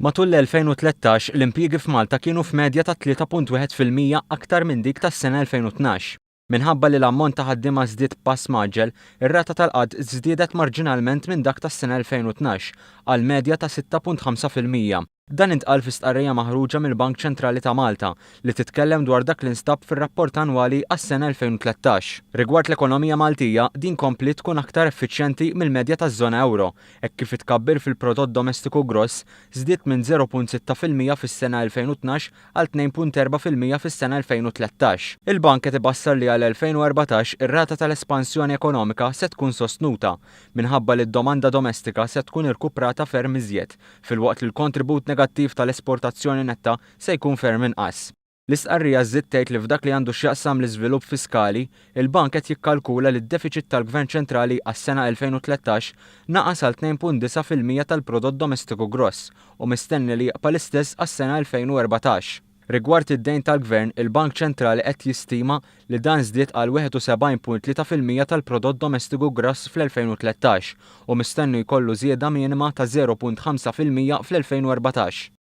Matul l-2013, l-impjiegi f'Malta kienu f'medja ta' 3.1% aktar minn dik tas-sena 2012. Minħabba li l-ammont ta' ħaddiema żdied b'pass mgħaġġel, ir-rata tal-qgħad żdiedet marġinalment minn dak tas-sena 2012 għal medja ta' 6.5%. Dan intqal fi stqarrija maħruġa mill-Bank Ċentrali ta' Malta li titkellem dwar dak li nstab fir-rapport annwali għas-sena 2013. Rigward l-ekonomija Maltija, din kompliet tkun aktar effiċjenti mill-medja taż-żona ewro, hekk kif it-tkabbir fil-prodott domestiku gross żdied minn 0.6% fis-sena 2012 għal 2.4% fis-sena 2013. Il-Bank qed ibassar li għal 2014 ir-rata tal-espansjoni ekonomika se tkun sostnuta, minħabba li d-domanda domestika se tkun irkuprata ferm iżjed, filwaqt li l-kontribut negattiv tal-esportazzjoni netta se jkun ferm inqas. L-istqarrija żżid tgħid li f'dak li għandu x'jaqsam l-iżvilupp fiskali, il-Bank qed jikkalkula li d-defiċit tal-Gvern Ċentrali għas-sena 2013 naqas għal 2.9% tal-prodott domestiku gross u mistenni li jibqa' l-istess għas-sena 2014. Rigward id-dejn tal-Gvern, il-Bank Ċentrali qed jistima li dan żdied għal 71.3% tal-prodott domestiku gross fl-2013 u mistenni jkollu żieda minima ta' 0.5% fl-2014.